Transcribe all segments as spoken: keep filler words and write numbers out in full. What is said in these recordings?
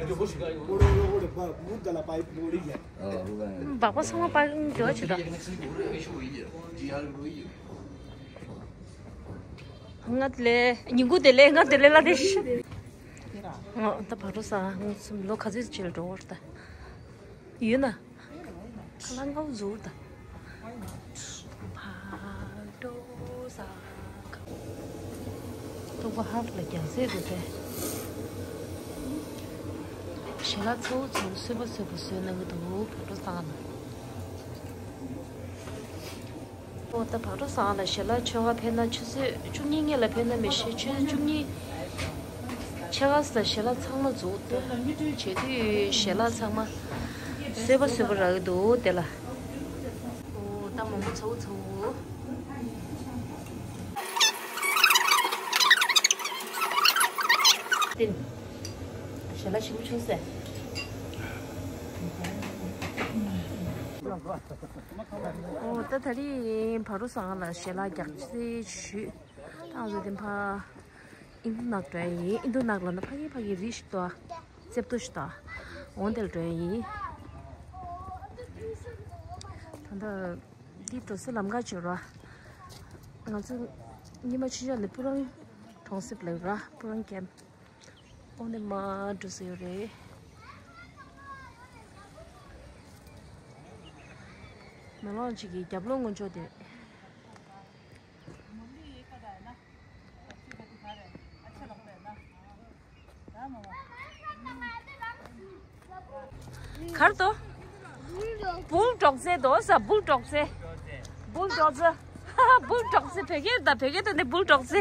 འབག་པ་ཚང་མ་པར་ཀིང་འགྱོ་བྱེད་དོ། ང་དེ་ལས་ཉིན་གུང་དེ་ལས་ང་དེ་ལས་ལ་དེ་ཤི། ང་ད་བག་དྲོ་ཟ། ང་ཚོ་ལོ་ག་ཚོད་ཅིག་ལ་འགྲོ་བར་ད། ཡོད་ན། ཁ་ལག་ངའོ་འཛུགས་ད། བག་དྲོ་ཟ། ཐུག་པ་ཧབ་ལ་རྒྱག་ཟེར་དུ་དེ། ཞལ་ལག་ཚ་བོ་ཚ་བོ་བཟོས་པ་བཟོས་པ་བཟོས་གནང་གི་འདུག་བག་དྲོ་ཟ་ལ། ཨོ་ད་བག་དྲོ་ཟ་ལ་ཞལ་ལག་མཆོད་ཁ་ཕེབས་ན་ཆུ་ཚོད་བཅུ་གཉིས་སྔོན་ལ་ཕེབས་ན་མི་ཤེས། ཆུ་ཚོད་བཅུ་གཉིས་ཕྱེད་ཀ་ཙམ་ཞལ་ལག་ཚང་མ་འཛུགས་འདུག་བྱེད་དུས་ཞལ་ལག་ཚང་མ་བཟོས་པ་བཟོས་པ་རག་གི་འདུག་དེ་ལ། ཨོ་ད་མང་པོ་ཚ་བོ་ཚ་བོ། དེ་ཞལ་ལག་ཞིམ་པོ་བྱུང་ཟེར། ཨོ་ད་ད་རིང་བག་དྲོ་ཟ་ལ་ཞལ་ལག་རྒྱག་རྩིས་ཞུས། ད་ང་ཚོ་དེ་ཕར་ཨིན་རྡུ་ནག་འགྲོ་ཡ་ཡིན། ཨིན་རྡུ་ནག་ལ་ན་ཕ་གི་ཕ་གི་རི་ཞིག་འདུག་ཨ། རྩེབ་ཏོ་ཞིག་འདུག་ཨ། འོ་དེར་འགྲོ་ཡ་ཡིན། ད་ལྟ་འདི་འགྲོ་སའི་ལམ་ཁ་བྱོས་ར། ང་ཚོ་ཉི་མ་ཕྱི་ཞག་ནས་སྤུ་རང་གྲོང་གསེབ་ལ་ར། སྤུ་རང་ཀེམ། འོ་ནས་མར་འགྲོ་ས་ཡོད་རེད། མེ་ལོང་གཅིག་གི་རྒྱབ་ལོགས་ངོས་ཕྱོགས་དེ། གར་དོ། བུལ་ཌོག་ཙེ་དོ་ས། བུལ་ཌོག་ཙེ། བུལ་ཌོག་ཙེ། བུལ་ཌོག་ཙེ་བོད་སྐད་དང་བོད་སྐད་དོ་ནི་བུལ་ཌོག་ཙེ།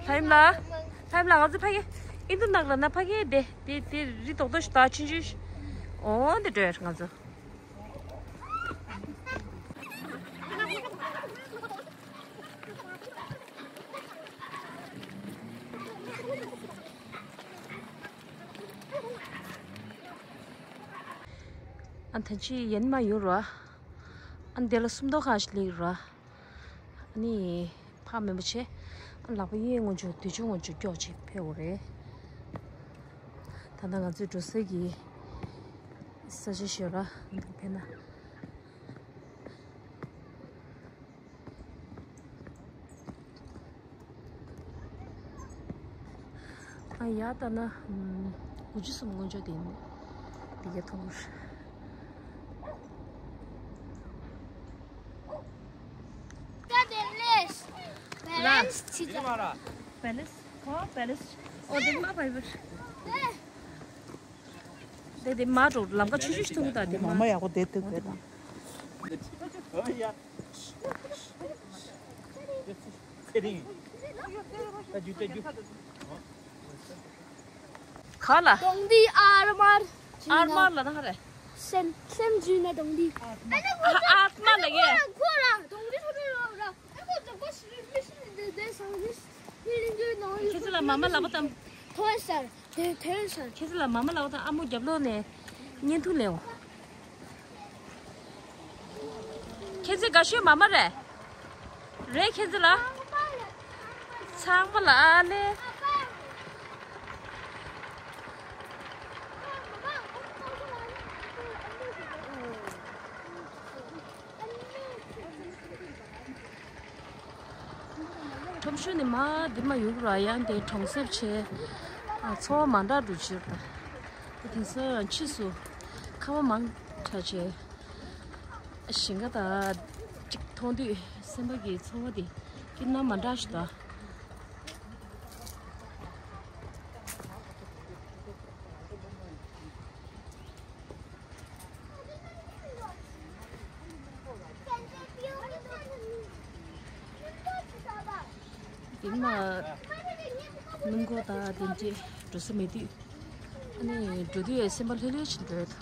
ལྷ་ཡིམ་ལ། ལྷ་ཡིམ་ལ་ང་ཚོ་ཕ་གི་ཨིན་རྡུ་ནག་ལ་ན་ཕ་གི་དེ་དེ་དེ་རི་རྡོག་རྡོག་ཞིག་དང་ཆུང་ཆུང་ཞིག་འོ་འདི་འགྲོ་ཡ་ང་ཚོ། ཨ་ད་ཅི་ཡན་མ་ཡོད་ར། ཨ་འདི་ལ་སུམ་མདོ་ཁ་ཞིག་སླེབས་ར། ཨ་ནི་ཕ་མེན་པ་ཆེ། ཨ་ལག་པ་གཡས་ངོས་ཕྱོགས་དུས་ཆུང་ངོས་ཕྱོགས་ཀྱོག་ཅིག་ཕེབས་འོ་རེད། ད་ལྟ་ང་ཚོའི་འགྲོ་ས་གི་ས་ཆ་ཞོ་ར་འདུག་ཕེབས་ན། ཨ་ཡ་ད་ན་དགུ་བཅུ་གསུམ་སྔོན་ཆད་དེ་ཡིན། འདི་ག་མཐོང་། Balance. Balance. ཨོ་དེ་མ་བའི་བར། དེ་དེ་མ་འགྲོ་ལམ་ཁ་ཆུ་ཆུ་ཐུང་ད་དེ་མ་མ་ཡག་པོ་དེ་ཐུག་པས་དང་། ག་ལ། གདོང་འདི་ཨར་མར། ཨར་མར་ལ་ན་ཧ་རེ། སེམས་སེམས་འཛུལ་ན་གདོང་འདི། ཨ་ཨར་མར་ལ་གེ། ཁོ་ར་གདོང་འདི་ཐོ་ཐོ་ར་ར། ཁྱེད་ཚོ་ལ་མ་མ་ལབ་པ་དང་། ཐོས་སར་དེ་ཐོས་སར། ཁྱེད་ཚོ་ལ་མ་མ་ལབ་པ་དང་ཨ་མོ་རྒྱབ་ལོགས་ནས་བརྙན་ཐུང་ལེའོ། ཁྱེད་ཚོ་དགའ་ཤོས་མ་མ་རེད། རེད་ཁྱེད་ཚོ་ལ། ཚང་མ་ལ་ཨ་ལེ། ཁྲོམ་གཞུང་ནི་མ་འདི་མ་ཡོད་ར། ཡང་དེ་གྲོང་གསེབ་བྱས། ཨ་འཚོ་བ་མ་འདྲ་འགྲོ་ཕྱིར་དང་། དེ་དེང་སང་ཕྱིས་སུ་ཁ་བ་མང་དྲགས་བྱས། ཞིང་ཁ་དང་གཅིག་མཐོང་དུས་སེམས་པ་གི་འཚོ་བ་དེ་སྐྱིད་སྣང་མ་འདྲ་ཞིག་དང་། དེ་མ་སྣུམ་འཁོར་དང་དེ་འདྲས་འགྲོ་ས་མེད་དུས། ཨ་ནི་འགྲོ་དུས་སེམས་པ་ལྷོད་ལྷོད་ཕྱིན་འགྲོ་ཡོད།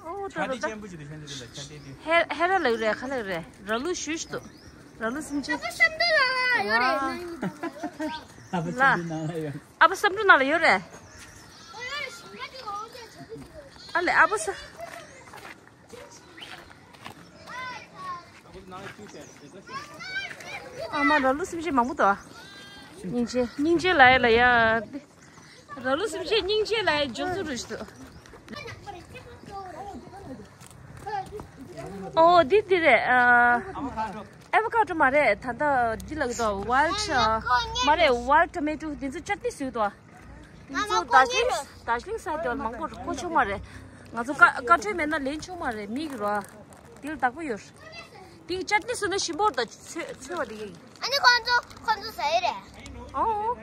ཨོ་ད་ད་ད། ཧེ་ཧེ་ར་ལགས་རེད། ཁ་ལགས་རེད། ར་ལུག་ཞུ་ཞུ་དུ། ར་ལུག་སུམ་ཅུ། ཨ་ཕ་བསམ་འདུན་ནང་ལ་ཡོད། ཨ་ཕ་བསམ་འདུན་ནང་ལ་ཡོད། ཨ་ཕ་བསམ་འགྲུབ་ནང་ལ་ཡོད་རེད། ཨ་ལེ་ཨ་ཕ་ས། ཨ་མ་ར་ལུ་སེམས་ཅན་མང་པོ་འདུག་ཨ། སྙིང་རྗེ་སྙིང་རྗེ་ལ་ཡ་ལ་ཡ། ར་ལུ་སེམས་ཅན་སྙིང་རྗེ་ལ་ཡ་འཇོན་ཚུལ་རེད་ཤི་འདུག་ཨོ་འདི་འདི་རེད། ཨ་ཨེ་བོ་ཀ་ཌོ་མ་རེད། ད་ལྟ་འདི་ལ་གི་དོ་ཝལ་ཊི་མ་རེད། ཝལ་ཊི་ཊོ་མེ་ཊོ་འདི་ཚོ་ཅར་ཏི་སུས་དོ། ང་ཚོ་དར་ཇི་ལིང་དར་ཇི་ལིང་ས་དེ་མང་པོ་རེད། གོ་ཆོག་མ་རེད། ང་ཚོ་བཀའ་བཀའ་འཁྲོལ་མེད་ན་ལེན་ཆོག་མ་རེད། མི་གི་རོ། དེ་ལ་བདག་པོ་ཡོད། དེ་གི་ཅར་ནི་བཟོས་ན་ཞིམ་པོ་རེད། ད་ཚོས་ཚོས་པ་དེ་གི། ཨ་ནི་ཁོང་ཚོ་ཁོང་ཚོ་ཟ་ཡི་རེད། ཨོ།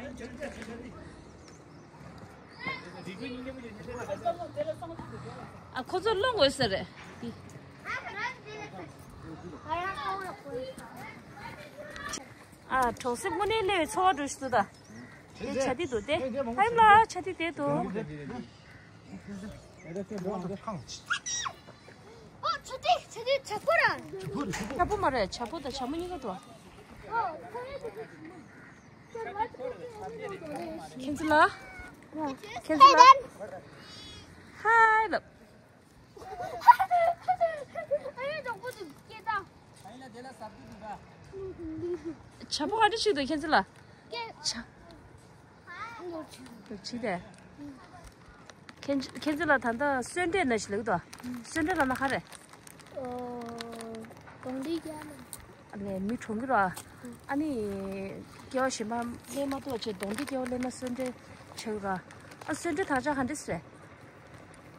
ཨ་ཁོ་ཚོ་སློང་དགོས་ས་རེད། དེ། ཨ་གྲོང་གསེབ་དངོས་གནས་སླེབས་པའི་ཚོར་བ་འགྲོ་ཞིག་འདུག་ད། དེ་བྱ་དེ་འདུག་སྟེ། ཨ་ཡིན་ལ་བྱ་དེ་དེ་འདུག་ཨོ་ཆ་དེ་ཆ་དེ་བྱ་ཕོ་ར། བྱ་ཕོ་མ་རེད། བྱ་ཕོ་དང་བྱ་མོ་གཉིས་ཀ་འདུག་ཁྱེད་ཚོ་ལ། ཧའི་ལབ། བྱ་ཕོ་ག་འདྲ་ཞིག་འདུག་ཁྱེད་ཚོ་ལ། བྱ། བྱི་དེ། ཁྱེད་ཁྱེད་ཚོ་ལ་ད་ལྟ་གསོལ་འདྲེ་ན་ཞིག་ལབ་འདུག་གསོལ་འདྲེ་ལབ་ན་ག་རེ། གདོན་འདྲེ་རྒྱག་ལ། ཨ་ནི་མི་གྲོངས་ཀྱི་ར། ཨ་ནི་སྐྱེ་བ་གཞན་པ་ལེན་མ་ཐུབ་པ་བྱས་གདོན་འདྲེ་སྐྱེ་བ་ལེན་ན་གསོལ་འདྲེ་བྱེད་ར། ཨ་གསོལ་འདྲེ་དག་ཆ་ག་འདྲ་ཟེར།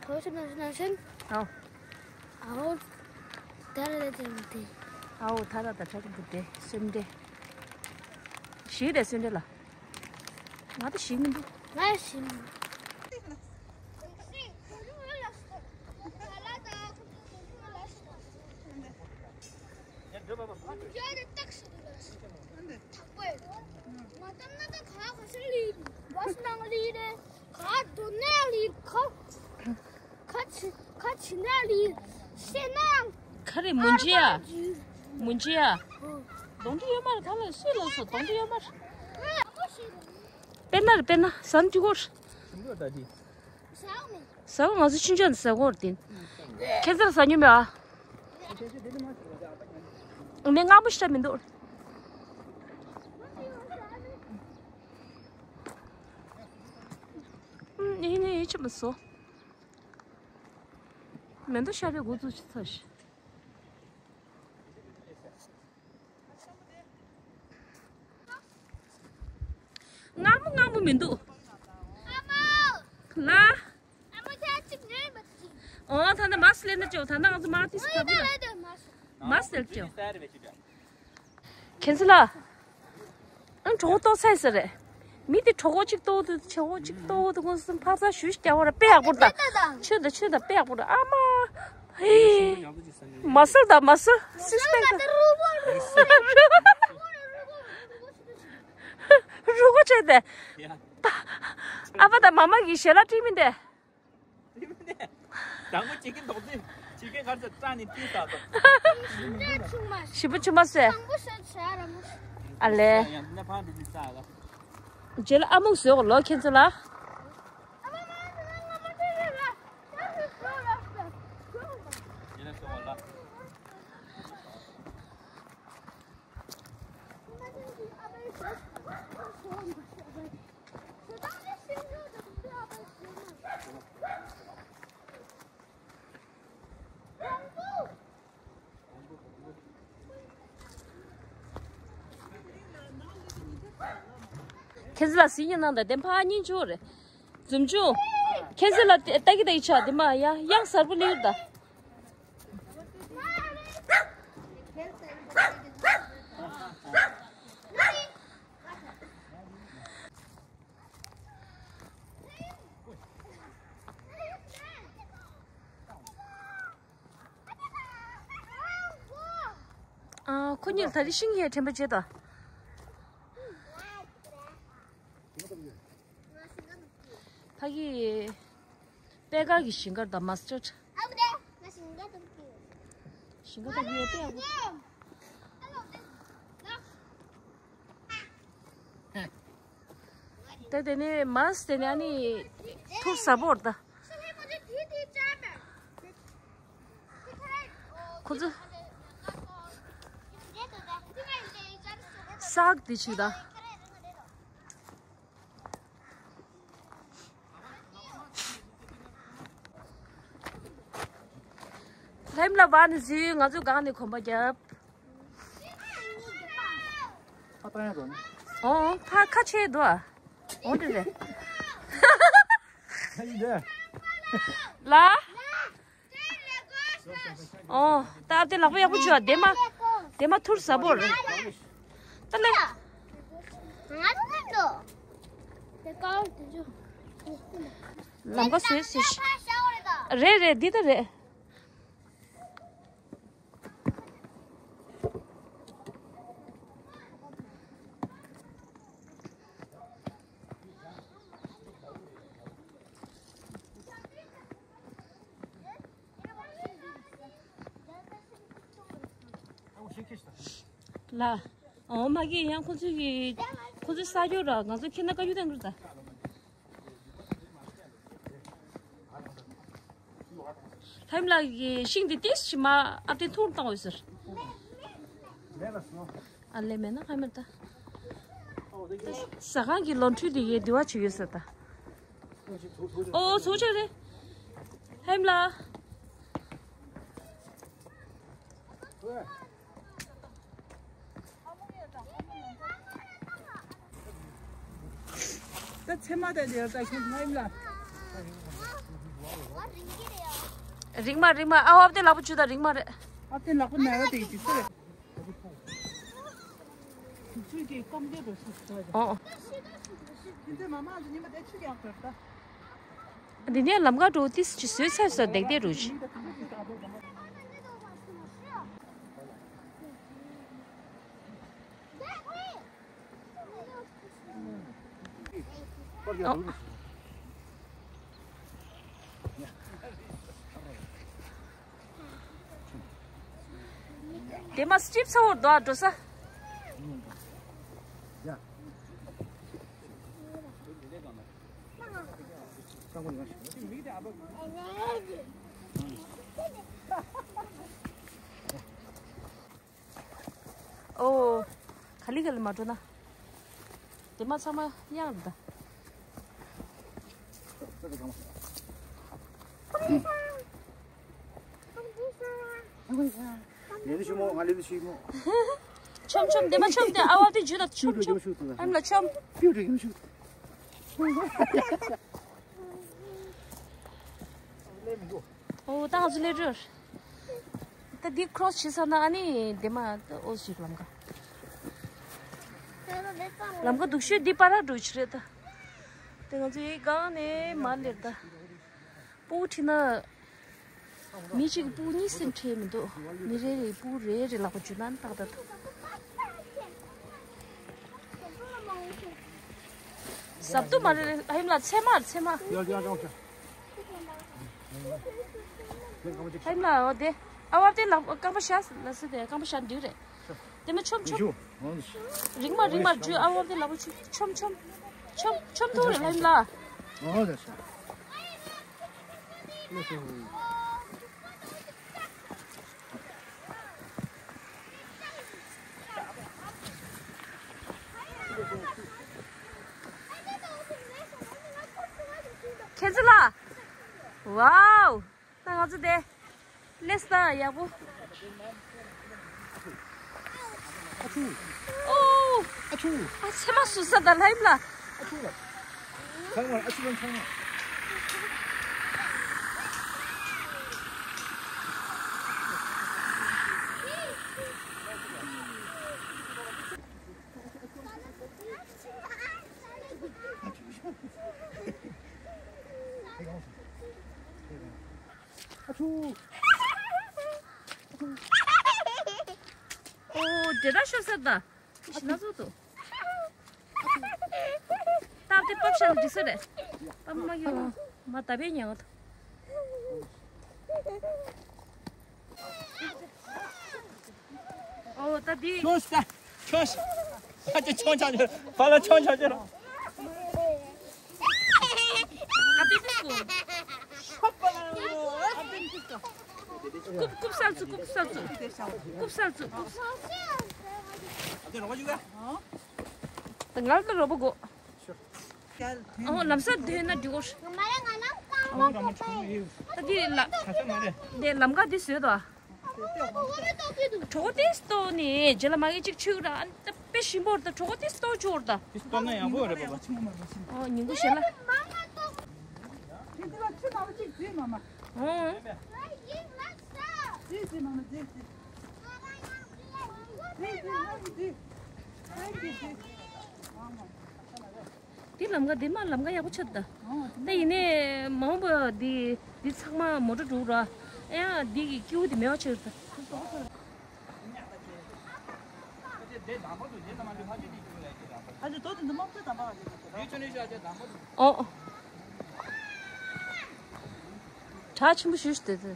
གོ་ཆ་ན་ན་ཤན། ཨོ། ཨའོ། ད་ར་ད་ཅན་དེ། ཨའོ་ད་ར་ད་ཆ་རུ་དེ་གསོལ་འདྲེ། ཞིག་རེད་གསོལ་འདྲེ་ལ། ང་ད་ཞིག་མི་འདུག་ང་ཞིག་མི་འདུག་ཁ་ཆི་ཁ་ཆི་ན་ལི་ཤེ་ན། ཁ་རེ་མུན་ཇི་ཡ། མུན་ཇི་ཡ། གདོང་འདྲེ་ཡོད་མ་རེད། ད་ལ་སུས་ལ་སོ་གདོང་འདྲེ་ཡོད་མ་རེད། དཔེར་ན་རེད་དཔེར་ན་ཟ་ན་འགྲིག་གོ། ཟ་གོ་ང་ཚོ་ཆུང་ཆུང་ཟ་གོ་རེད་དེ། ཁྱེད་ཚོར་ཟ་མྱོང་མེད་ཨ། ངས་མངར་མོ་ཞིག་མི་འདུག་ཨུམ་ཡིན་ནའི་ཡིད་ཆེས་མི་སོང་། མེ་མདའ་ཤར་བའི་འགོ་འཛུགས་ཅི་ཚར་ཤི། མངར་མོ་མངར་མོ་མི་འདུག་ལ། ཨོ་ད་ནི་མ་སི་ལེན་ན་ཅོ། ད་ནི་ང་ཚོ་མ་ཏིས་ཁ་བུ་ལ་མ་སི་ལེན་ཅོ། ཁྱེད་ཚོ་ལ། ཨང་གྲོད་ཁོག་ལྟོགས་ཚར་ས་རེད། མི་དེ་གྲོད་ཁོག་གཅིག་ལྟོགས་འདུག་གྲོད་ཁོག་གཅིག་ལྟོགས་འདུག་ཁོང་ཚོ་ཕར་ཚུར་ཞུ་རྒྱག་བར་དཔེ་ཡག་པོ་རེད་ད། ཆོས་ད་ཆོས་ད་དཔེ་ཡག་པོ་རེད་ཨ་མ། མ་སལ་ད་མ་སལ་སིགས་པེག་ད། རུ་གོ་ཆོས་དེ། ཨ་ཕ་དང་མ་མ་གི་ཞལ་ལག་སྤྲད་མི་འདི། དང་པོ་ཁྱི་རྒན་རྡོག་རྫིས། ཁྱི་རྒན་གར་ཚ་སྐྲག་ནས་བཏུས་ས་དང་། ཞིབ་པོ་ཆུ་མ་ཟོས། ཨ་ལེ། ཡང་ན་ཕང་དུ་ཅི་ས་ལ། རྗེས་ལ་ཨ་མུག་བཟོས་གོ་ལོ་ཁྱེད་ཚོ་ལ། ཡིན་ན་སོང་བ་ལ། ཁྱེད་ཚོ་ལ་སི་ཉིན་ནང་དང་དེ་ཕ་གཉིས་ཆོག་རེད། འཛུམ་ཆུང་། ཁྱེད་ཚོ་ལ་ལྟ་གི་ལྟ་གི་ཆགས་དེ་མ་ཡ་གཡང་གཟར་པོ་ལེའུར་ད། ཨ། ཁོ་གཉིས་ད་རེས་ཤིང་ཡས་དྲན་པ་བརྗེད་དོ། ཕ་གི་པད་དཀར་གྱི་ཞིང་ཁར་དང་མ་སི་ཊར། ཞིང་ཁ་དང་པད་ཡག་པོ། ད་དེ་ནས་མ་སི་དེ་ནས་ཨ་ནི་ཐུར་ཟ་བོར་ད། ཁོ་ཚོ། ཏག་དེ་ཆི་ད། ལྷམ་ལ་བ་ནི་ཟི་ང་ཚོ་གང་ནས་གོམ་པ་རྒྱབ། ཨོ་ཕ་ཁ་ཆེ་དོ། ཨོ་དེ་རེད། ལ། ཨོ། ད་ཨ་དེ་ལག་པ་ཡག་པོ་བྱོས་ཨ། དེ་མ། དེ་མ་ཐུར་ཟ་བོར། ད་ལེ། ལམ་ཀ་བཟོས་ཟེར། རེད་རེད་འདི་ད་རེད། ལ། ཨོ་མ་གི་ཡང་ཁོ་ཚོས་ཀྱི་ཁོ་ཚོས་ས་ཡོད་ར། ང་ཚོ་ཁྱེད་ན་ཀ་ཡུ་དང་གི་ར་ད། ལྷམ་ལགས་ཀྱི་ཤིང་འདི་ཏིས་ཞིམ་མ་ཨ་ཏི་ཐུར་བཏང་འོས་ཟེར། ཨ་ལེ་མེད་ན་ཧ་མེད་ད། ཟ་ཁང་གི་ལོ་འཁྲུལ་དེ་ཡེ་དེ་བ་བྱེད་ཡོད་ཟེར་ད། ཨོ་ཚོ་ཆ་རེད། ལྷམ་ལགས། ད་ཚེ་མ་ད་དེ་ད་ཁྱོད་ང་ཡིན་ལ། རིག་མ་རིག་མ་ཨ་བབ་དེ་ལག་པ་ཆུ་ད་རིག་མ་རེད། ཨ་དེ་ལག་པ་ན་ར་དེ་ཡིན་ཚེ། ཆུ་གི་སྐམ་དེ་རུ་སུ་ཟ་རེད། ཨོ། ཁྱེད་ཚེ་མ་མ་ཟི་ཉི་མ་དེ་ཆུ་ཡག་པར་ད། འདི་ནས་ལམ་ཁ་འགྲོ་ཏིས་ཅི་བཟོས་ཚར་སོ་བསྡད་བསྡད་རུ་ཅི། དེ་མ་སྐྱིབས་ཚ་བོར་དོ་འགྲོ་ས། ཨོ། ག་ལི་ག་ལི་མ་འགྲོ་ན། དེ་མ་ཚང་མ་གཡང་རེད་ད། ལེ་ལེ་ཞུ་མོ། ང་ལེ་ལེ་ཞུ་མོ། ཆོམ་ཆོམ་དེ་མ་ཆོམ་དེ་ཨ་བ་དེ་ཇུ་ད་ཆོམ་ཆོམ། ཨམ་ལ་ཆོམ། ལེ་མི་འགྲོ། ཨོ་ད་ང་ཚོ་སླེབས་རེད། ད་འདི་ཁྲོ་སི་བྱེད་ས་ན་ཨ་ནི་དེ་མ་ཨོ་ཞིག་ལམ་ཀ། ལམ་ཀ་སྡུག་ཤོས་འདི་པ་ར་འགྲོ་ཆི་རེད་ད། དེ་ང་ཚོ་ཡི་སྒང་ནས་མར་སླེབས་ད། སྤུ་གུ་ཁྲིད་ན། མི་གཅིག་སྤུ་གུ་གཉིས་ཟིན་ཁྲིད་མི་འདུག་མི་རེ་རེ་སྤུ་གུ་རེ་རེ་ལག་པ་འཇུ་ན་ཏག་ཏག་འདུག་ཟབ་ཏུ་མ་རེད། ཨ་ཡིམ་ལ་ཚེ་མ་ཚེ་མ། ཡ་ཡ་ཡ། ཨ་ཡིམ་ལ་འོ་དེ། ཨ་བབ་དེ་ལག་རྐང་པ་བཞག་ལ་སི་དེ་རྐང་པ་བཞག་འདུག་རེད། དེ་མ་ཆོམ་ཆོམ། རིང་མ་རིང་མ་འཇུ། ཨ་བབ་དེ་ལག་པ་ཆུ་ཆོམ་ཆོམ། ཆོམ་ཆོམ་ཐུག་རེད་ཨ་ཡིམ་ལ། ཁྱེད་ཚོ་ལ། ཝའོ། ད་ང་ཚོ་དེ། ལེས་ད་ཡག་པོ། ཨ་ཆུ། ཨོ། ཨ་ཆུ། ཨ་ཚེ་མ་སུ་ས་ད་ལྷ་ཡིམ་ལ། ཨ་ཆུ་ལ། ཚང་མ་ཨ་ཆུ་ལ་ཚང་མ། ཨ་ཆུ། ཨོ་དེ་འདྲ་ཤོར་ས་ད། ཤི་ན་ཟོ་དོ། སྟབས་དེ་པབ་ཤ་ན་འགྲིག་ས་རེད། པབ་མ་གི་མ་ད་པའི་ཉང་ད། ཨོ་ད་དེ། ཁྱོད་ཤ། ཁྱོད་ཤ། ཁ་ཅིག་ཆོང་ཆ་ཅེ། ཕ་ལ་ཆོང་ཆ་ཅེ་རོ། ཨ་པི་ཏི་སྐུ། ཨ་པི་ཏི་སྐུ། ཀུབ་ཀུབ་སར་ཚུ་ཀུབ་སར་ཚུ། ཀུབ་སར་ཚུ་ཀུབ་སར་ཚུ། ད་ང་ལ་རོགས་པ་དགོས། ཨོ་ལམ་སང་སྡོད་ན་འགྲིག་གོ། ད་འདི་ལ་འདི་ལམ་ཁ་འདི་བཟོས་དོ། གྲོད་ཁོག་ཏོག་ཙམ་ལྟོགས་ནས་རྗེས་ལ་མ་གི་གཅིག་མཆོད་ར། ཨ་ནི་ད་དཔེ་ཞིམ་པོ་རེད། ད་གྲོད་ཁོག་ཏོག་ཙམ་ལྟོགས་བྱུང་བ་རེད་ད། ཏོག་ཙམ་ཡག་པོ་རེད་པ། ཨོ་ཉིན་གུང་ཞལ་ལག་ཨོ། འདི་ལམ་ཁ་འདི་མ་ལམ་ཁ་ཡག་པོ་ཆགས་ད། ད་ཡིན་ནའི་མ་འོངས་པ་འདི་འདི་ཚང་མ་མོ་ཊ་འགྲོ་ར། ཨེ་ཡ་འདི་གི་སྐྱིའུ་འདི་མེད་པ་ཆགས་ད། ཨོ། གྲགས་ཆེན་པོ་ཞུ་ཞུ་དེ་དེ།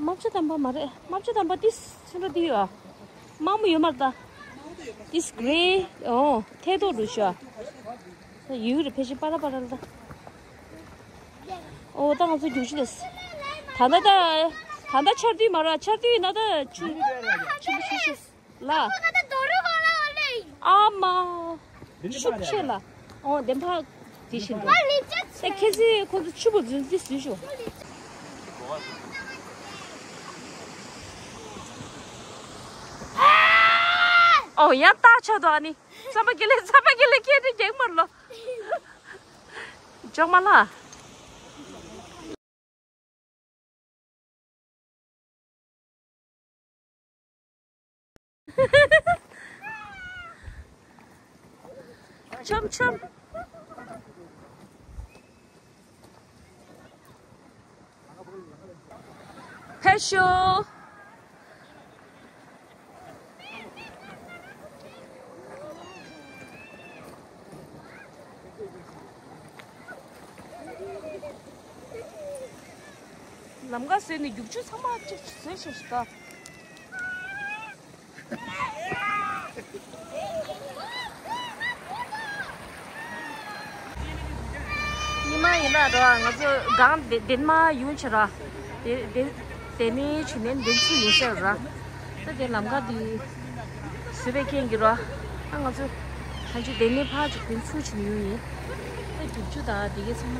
རྨ་བྱ་དམ་པ་མ་རེད། རྨ་བྱ་དམ་པ་ཏིས་ཚུན་ར་ཏི་ཡོད་ཨ། དམར་མོ་ཡོད་མ་རེད་ད། ཏིས་གྷི་རེ། ཨོ་ཐད་ཐོག་རུ་ཤོ་ཨ། ཡུལ་རེ་ཕལ་ཆེར་པ་ར་པ་ར་ལ་ད། ཨོ་ད་ང་ཚོ་རྒྱུག་ཆུ་ལས། ད་ལྟ་ད། ད་ལྟ་ཆར་དུས་མ་ར་ཆར་དུས་ཡིན་ན་ད་ཆུ། ཆུ་མོ་ཆུ་ཤོ། ལ། ཨ་མ། ཆུ་ཆེ་ལ། ཨོ་བདེན་པ་དེ་བཞིན་དུ། ཨེ་ཁྱེད་ཚོས་ཁོ་ཚོ་ཆུ་བུ་འཛིན་རྩིས་བཟོས་ཤོག་ཨོ་ཡང་རྟགས་ཆགས་འདུག་ཨ་ནི། ཚ་མ་གི་ལེ་ཚ་མ་གི་ལེ་ཁྱེད་ཚོ་རྒྱག་མར་ལོ། ཅོག་མ་ལ། ཆམ་ཆམ། ཕེབས་ཤོག་ལམ་ཁ་བཟོས་ནས་རྒྱུག་ཆུ་ཚང་མ་གཅིག་བཟོས་ཤག་ཤག་ད། ཉི་མ་ཡིན་ན་ར་ང་ཚོ་སྒང་དེ་དེ་མ་ཡོང་ཆེ་ར། དེ་དེ་དེ་ནས་ཆུ་ནས་འདེམས་ཚུལ་ཡོང་ཟེར་ར། ད་དེ་ལམ་ཁ་དེ་བཟོས་པའི་རྐྱེན་གྱིས་ར། ད་ང་ཚོ་ད་ཆུ་དེ་ནས་ཕར་ཅིག་འདེམས་ཚུལ་བྱེད་ནས་ཡོང་ཡིན། ད་རྒྱུག་ཆུ་དང་དེ་གའི་ཚང་མ།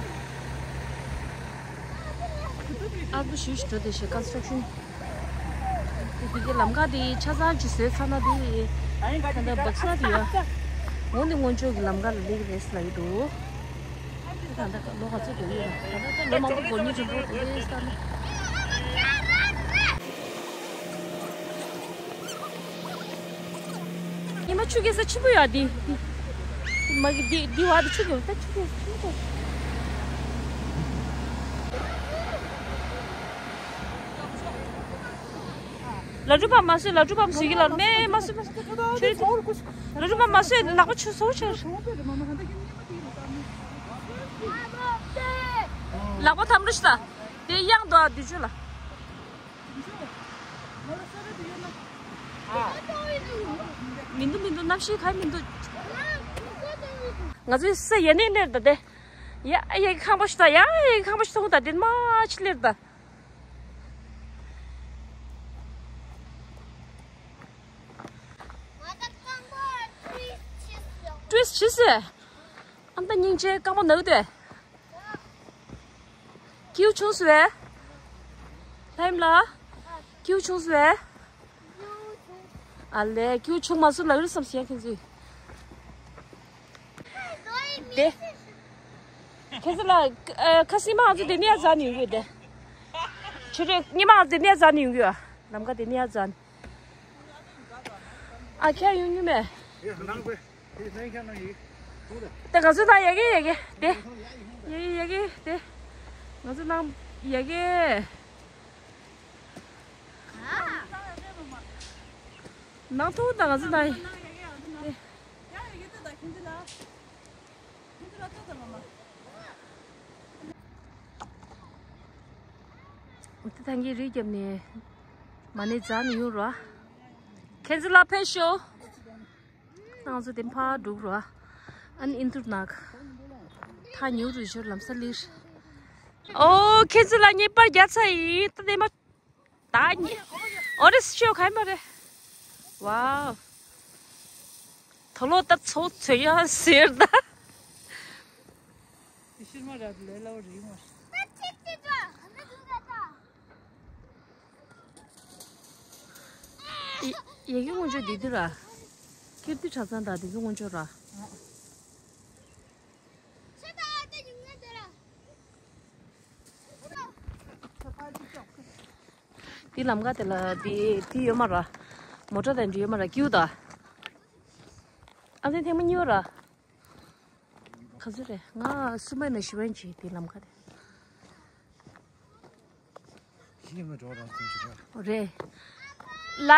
ཨར་པོ་ཞུ་ཞུ་འགྲོ་དེ་ཞེ་ཀོན་སི་ཊྲག་ཤན། དེ་གི་ལམ་ཁ་དེ་ཆ་ཚང་ཅིག་བཟོས་ཚར་ན་དེ་ད་ལྟ་སྦག་ས་དེ་ཡོད། འོ་ནི་སྔོན་ཆད་ཀྱི་ལམ་ཁ་ལ་སླེབས་ཀྱི་རེད་ལབ་ཀྱི་འདུག་ད་ལྟ་ལོ་ག་ཚོད་འགྲོ་ཡོད་ན། ད་ལྟ་ལོ་མང་པོ་འགོར་ཉེན་བྱུང་འགྲོ་དེ་ལས་ས་ན། ཉི་མ་ཆུ་རྐྱལ་ས་ཆེན་པོ་ཡོད་འདི། མ་གི་འདི་འདི་བར་དུ་ཆུ་རྐྱལ་ད་ཆུ་རྐྱལ་ཆེན་པོ། ལ་གྲུ་པ་མ་སོད། ལ་གྲུ་པ་མ་སོད་ཀྱི་ལ་མེ་མ་སོད་མ་སོད། ཆུ་ལ་གྲུ་པ་མ་སོད། ལག་པ་ཆུ་སོ་ཆེ། ལག་པ་ཐམ་རུ་ཤི་ད། དེ་གཡང་དུ་ཨ་དུས་ཆུ་ལ། མི་འདུག་མི་འདུག་གནམ་གཤིས་ག་མི་འདུག་ང་ཚོའི་ས་ཡ་ནས་སླེབས་ད་དེ། ཡ་ཡ་ཁང་པ་ཞིག་ད་ཡ་ཡ་ཁང་པ་ཞིག་ད་ཧུ་ད་དེ་མ་ཆི་སླེབས་ད། ཊུ་རི་སི་ཊི་ཆི་སེ། ཨ་མ་ད་སྙིང་རྗེ་རྐང་པ་ན་གི་དེ། ཁྱེའུ་ཆུང་སུ་བས། ལྷ་ཡིམ་ལ། ཁྱེའུ་ཆུང་སུ་བས། ཨ་ལས་ཁྱེའུ་ཆུང་མ་སུ་ལ་ཡུལ་བསམ་སི་ཡ་ཁྱེད་ཚོས། དེ། ཁྱེད་ཚོ་ལ་ཨ་ཁ་སིམ་མ་ང་ཚོ་དེ་ནས་ཡར་འཛེགས་ནས་ཡོང་གི་ཡོད་དེ། ཆུ་རེད་ཉི་མ་ང་ཚོ་དེ་ནས་ཡར་འཛེགས་ནས་ཡོང་གི་ཡོད། ལམ་ཁ་དེ་ནས་ཡར་འཛེགས་ནས། ཨ་ཁྱེད་ཡོང་མྱོང་མེད། ད་ང་ཚོ་ནང་ཡ་གི་ཡ་གི་དེ། ཡ་གི་ཡ་གི་དེ། ང་ཚོ་ནང་ཡ་གི། ནང་ཐུག་ད་ང་ཚོ་ནང་ཡ་གི། དེ་ཐང་གི་རི་རྒྱབ་ནས་མ་ཎི་འཛག་ནས་ཡོང་རོགས། ཁྱེད་ཚོ་ལ་ཕེབས་ཤོག་ང་ཚོ་དེ་ཕར་འགྲོ་རོགས། ཨ་ནི་ཨིན་དུར་ནག་ཐག་ཉེ་རུ་ཤོར་ལམ་སང་ལིར། ཨོ་ཁྱེད་ཚོ་ལ་ངས་པར་རྒྱག་ཚར་ཡིན། ད་དེ་མ། ད་ཉེ། ཨོ་རེ་སི་ཤོ་ཁ་ཡི་མ་རེད། ཝའོ། དོ་ལོ་ད་ཚོ་ཚོ་ཡ་ཟེར་ད། དེ་ཤིར་མ་ར་ལེ་ལའོ་རི་མ། ཡ་གི་སྔོན་ཆོ་དེ་དུ་ར། ཀིརྟི་གྲྭ་ཚང་དང་དེ་གི་སྔོན་ཆོ་ར། དེ་ལམ་ཁ་དེ་ལ་དེ་དེ་ཡོད་མ་ར། མོ་ཊ་དང་འདྲི་ཡོད་མ་ར་ཀིའུ་ད། ཨ་ཙི་ཐེངས་མ་གཉིས་པ་ར། ག་ཚོད་རེད། ང་གསུམ་པ་ནས་བཞི་པ་ཡིན་གྱི་དེ་ལམ་ཁ་དེ། ཤི་མ་འགྲོ་རང་སོང་ཅི་རེད། རེད། ལ།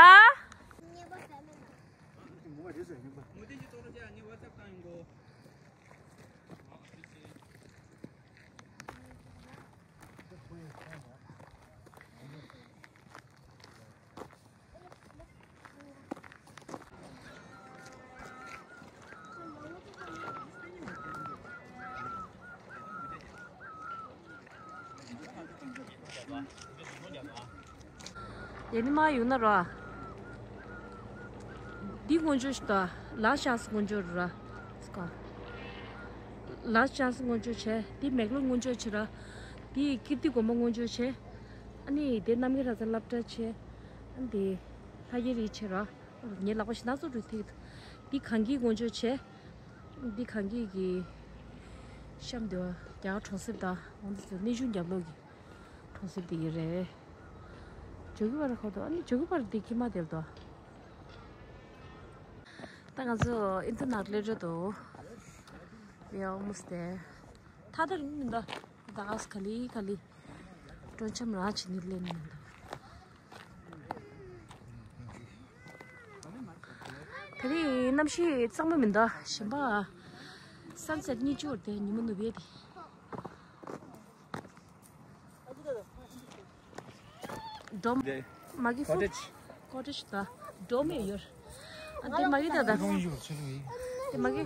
ཡ་ནི་མ་ཡོང་ན་ར། འདི་སྔོན་འཇུག་ཞིག་དང་ལ་ཤག་སི་སྔོན་འཇུག་ར། སྐ། ལ་ཤག་སི་སྔོན་འཇུག་བྱས། འདི་མེག་ལོ་སྔོན་འཇུག་བྱས་ར། འདི་ཀིརྟི་དགོན་པ་སྔོན་འཇུག་བྱས། ཨ་ནི་དེ་རྣམ་རྒྱལ་གྲྭ་ཚང་སློབ་གྲྭ་བྱས། ཨ་ནི་དེ་ལྷ་རྒྱལ་རི་བྱས་ར། ངའི་ལག་པ་ཞིག་སྣ་ཚོགས་འགྲོ་ཐིག། འདི་གངས་སྐྱིད་སྔོན་འཇུག་བྱས། འདི་གངས་སྐྱིད་ཀྱི་གཤམ་དུ་རྒྱ་གར་གྲོང་གསེབ་དང་འོང་དུ་ཚོ་གནས་ཆུང་རྒྱབ་ལོགས་ཀྱི་གྲོང་གསེབ་དེ་ཡི་རེད། ཇོ་གི་པར་ཁོ་ཐོ་ཨ་ནི་ཇོ་གི་པར་འདི་ཁྱི་མ་དེར་དོ། ད་ང་ཚོ་ཨིན་ཐུ་ནག་ལེ་རེད་དོ། ཡ་ཨོ་མོ་སྟེ། ཐ་དར་མི་འདུག་ད་ག་ས་ག་ལི་ག་ལི། སྤྲོ་འཆམ་རང་བྱེད་ནི་ལེན་མི་འདུག་ད་རེས་གནམ་གཤིས་གཙང་མ་མི་འདུག་ཞིམ་པ། སན་སེཊ་གཉིས་ཆུ་བར་དེ་ཉི་མ་ནུབ་ཡས་དེ། འགྲོ་མ་གི་ཧྥུ། ཀོ་ཊེཇ། ཀོ་ཊེཇ་ད། འགྲོ་མེད་ཡོད། ཨ་དེ་མ་གི་ད་ད། དེ་མ་གི།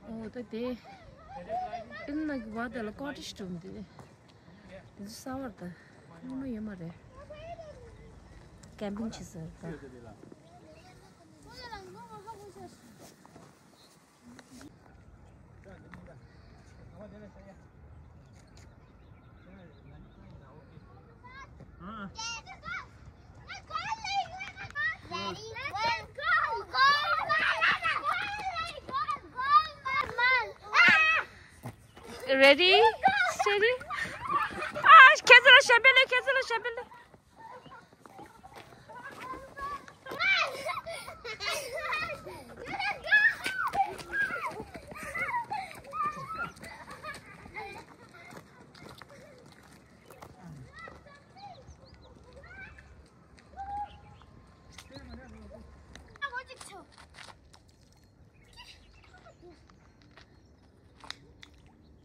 ཨོ་ད་དེ། ཨིན་ན་གི་བ་དེ་ལ་ཀོ་ཊེཇ་སྒྲུབ་འདི། འདི་ཚོ་གསར་བར་ད། སྔོན་མ་ཡོད་མ་རེད། ཀེམ་པིང་བྱེད་ས་རེད་ད། Ready? Steady? ཨ། ཁྱེད་ཚོ་ལ་ཞབས་པད་ལེགས། ཁྱེད་ཚོ་ལ་ཞབས་པད་ལེགས།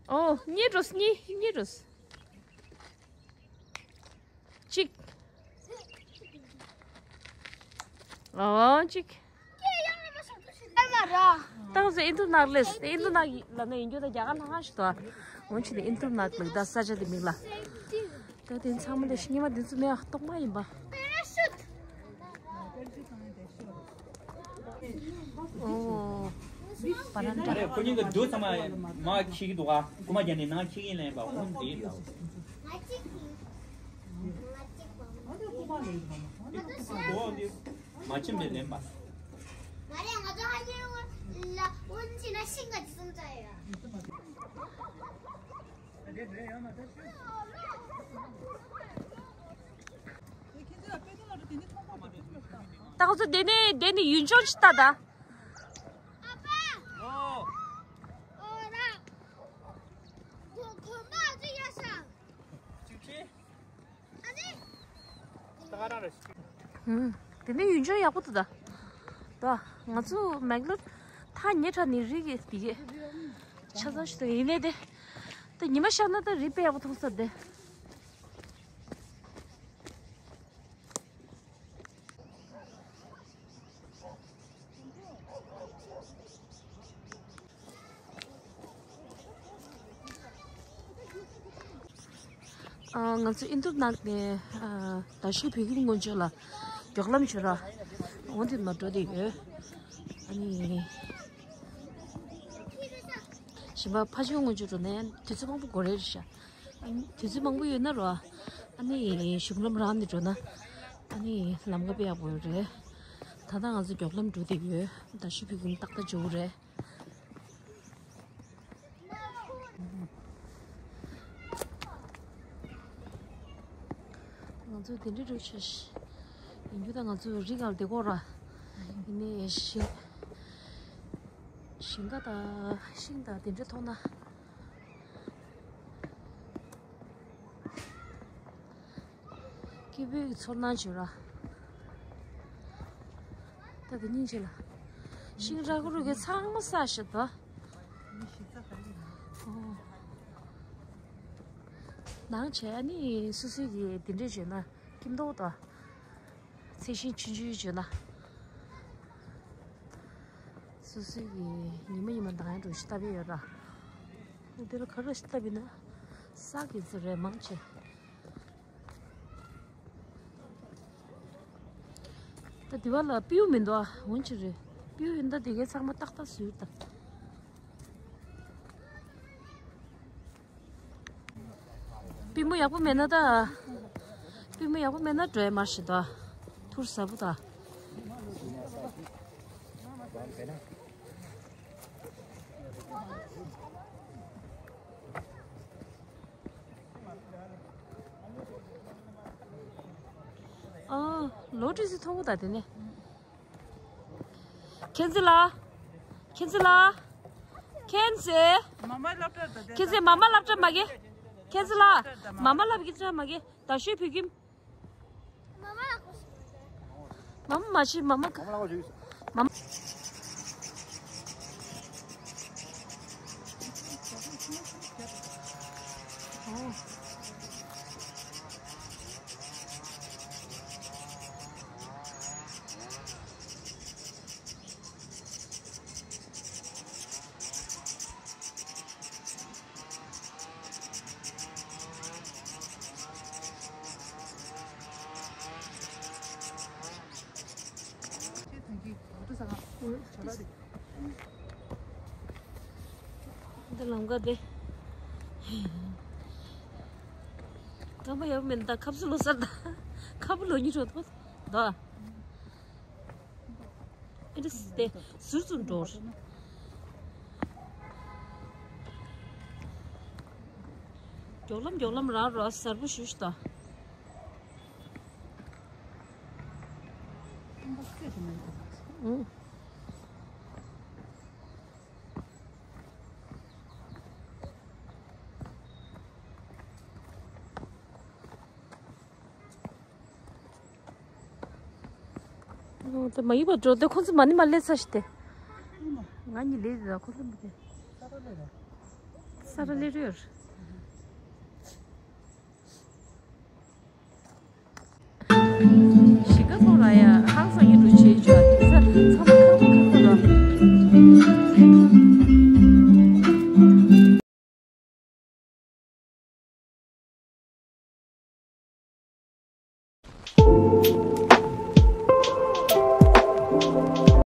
ཨོ། གཉིས་འགྲོ། གཉིས། གཉིས་འགྲོ། གཅིག་ཨོ་གཅིག་ཏང་ཟེ་ཨིན་ཐུ་ནག་ལེས། ཨིན་ཐུ་ནག་ལབ་ན་ཡིན་རྒྱུ་ད་རྒྱ་གར་ལྷ་ཁང་ཞིག་ཏུ། འོན་ཆི་ནི་ཨིན་ཐུ་ནག་ལེ་ད་ས་ཆ་དེ་མིང་ལ། ད་དེ་ཚང་མ་ལས་ཤི་ཉི་མ་དེ་ཚོ་མེད་ཨ་གཏོང་མ་ཡིན་པ། ཨོ། པ་རན་ཏྲ། ཁོ་གཉིས་ཀྱི་རྡོ་ཚང་མ་མ་ཁྱི་གི་འདུག་ཨ། རྐུ་མ་རྒྱག་ནས་ནང་ཁྱི་གི་ལེན་པ་འོང་དེ་ལ། ང་གཅིག་གིས། ང་གཅིག་པ། ང་གཅིག་པ། ཨོ་དེ། མ་ཁྱིམ་ནས་ལེན་པ། ང་རེ་ང་ཚོ་ཧ་ཉེ་ལ་འོན་ཅི་ན་ཤིང་ག་ཅི་སོང་ཙ་ཡ། ད་ཁོ་ཚོ་དེ་ནས་དེ་ནས་ཡུལ་ལྗོངས་ཅི་ལྟ་ད། ཨ་ཕ། ཨོ། ཨོ་ར། གོ་གོ་མ་ཅི་ཡ་ཤ། ཅི་ཅི། ཧུམ། དེ་ནས་ཡུལ་ལྗོངས་ཡག་པོ་འདུག་ད། ད་ང་ཚོ་མེག་ལོར་ཐག་ཉེ་དྲགས་ནས་རི་གི་དེ་གི་ཆ་ཚང་ཞིག་འདུག་ཡིན་ནའི་དེ། ད་ཉི་མ་ཤར་ན་ད་རི་དཔེ་ཡག་པོ་མཐོང་ས་དེ། ཨ། ང་ཚོ་ཨིན་རྟུར་ནག་ནས། ཨ། རྡ་ཤོད་བོད་ཁྱིམ་སྔོན་ཆད་ལ་མགྱོགས་ལམ་བྱོས་ར། འོ་དེ་མར་འགྲོ་བསྡད་ཡོད། ཨ་ནི། གཞན་པ་ཕར་ཕྱོགས་སྔོན་ཆད་འགྲོ་ན་ཡང་དུས་ཚོད་མང་པོ་འགོར་རེད་ཤག་དུས་ཚོད་མང་པོ་ཡོད་ན་ར། ཨ་ནི་གཞུང་ལམ་རང་ནས་འགྲོ་ན། ཨ་ནི་ལམ་ཁ་དཔེ་ཡག་པོ་ཡོད་རེད། ད་ལྟ་ང་ཚོ་མགྱོགས་ལམ་འགྲོ་བསྡད་ཡོད། རྡ་ཤོད་བོད་ཁྱིམ་ཏག་ཏག་འབྱོར་རེད། ང་ཚོ་དེ་འདྲའི་རུ་ཆ་ཞིག་ཡིན་རྒྱུ་དང་། ང་ཚོ་རི་སྒང་ལ་བསྡད་ཀྱི་ཡོད་ར། ཡིན་ནའི་ཞིང་ཞིང་ཁ་དང་ཤིང་དང་དེ་འདྲ་མཐོང་ན། སྐྱིད་པོའི་ཚོར་སྣང་བྱོས་ར། ད་དེ་སྙིང་རྗེ་ལ། ཤིང་རག་རུག་གི་ཚང་མ་བསགས་ཤག་ད། ཨོ། ནང་བྱས་ནི་སོ་སོའི་གི་དེ་འདྲས་བྱས་ན་སྐྱིད་མདོག་ད། ཚལ་ཞིང་ཆུང་ཆུང་བྱས་ན། སོ་སོའི་གི་ཉི་མ་ཉི་མ་འདང་ཡག་འདྲ་ཞིག་བཏབ་ཡོད་ར། འདི་ལ་ག་རེ་ཞིག་བཏབ་ཡིན་ན། ས་གི་ཚོ་རེད་མང་ཆེ། ད་དེ་བ་ལ་སྤྲེའུ་མི་འདུག་ཨ། འོན་ཅི་རེད། སྤྲེའུ་ཡིན་ད་དེ་གའི་ཚང་མ་ཏག་ཏག་བཟོས་ད། པུས་མོ་ཡག་པོ་མེད་ན་ད། པུས་མོ་ཡག་པོ་མེད་ན་འགྲོ་ཡ་མ་རེད་ཤག་ད། ཐུར་ཟབ་པོ་ད། ཨ། ལོ་ཏི་སི་མཐོ་པོ་ད་དེ་ནས། མཁྱེན་བརྩེ་ལགས། མཁྱེན་བརྩེ་ལགས། མཁྱེན་བརྩེ། མ་མ་སློབ་གྲྭ་ད་དེ། མཁྱེན་བརྩེ། མ་མ་སློབ་གྲྭ་མ་གི། མཁྱེན་བརྩེ་ལགས། མ་མ་སློབ་གྲྭ་མ་གི། རྡ་ཤོད་བོད་ཁྱིམ། མ་མ་མ་ཤི་མ་མ། མ་མ། འདི་ལམ་ཀ་དེ། རྐང་པ་ཡག་པོ་མེད་ན་ད་ཁབ་སུ་ལོ་སར་ད། ཁབ་ལོ་ཉི་ཤོ་ཐོག་ད། ཨེ་འདྲ་སྟེ་ཟུར་ཙམ་འགྲོ། མགྱོགས་ལམ་མགྱོགས་ལམ་རང་རོ་གསལ་པོ་ཞུ་ཞུ་ད། ཨུ། ཨོ། དེ་མ་ཡིན་པ་འགྲོ་དེ་ཁོང་ཚོ་མ་ཎི་མ་ལས་ས་ཞིག་སྟེ། ང་གཉིས་ལས་རེད། ཁོང་ཚོ་མི་དེ་ས་ར་ལས་རེད།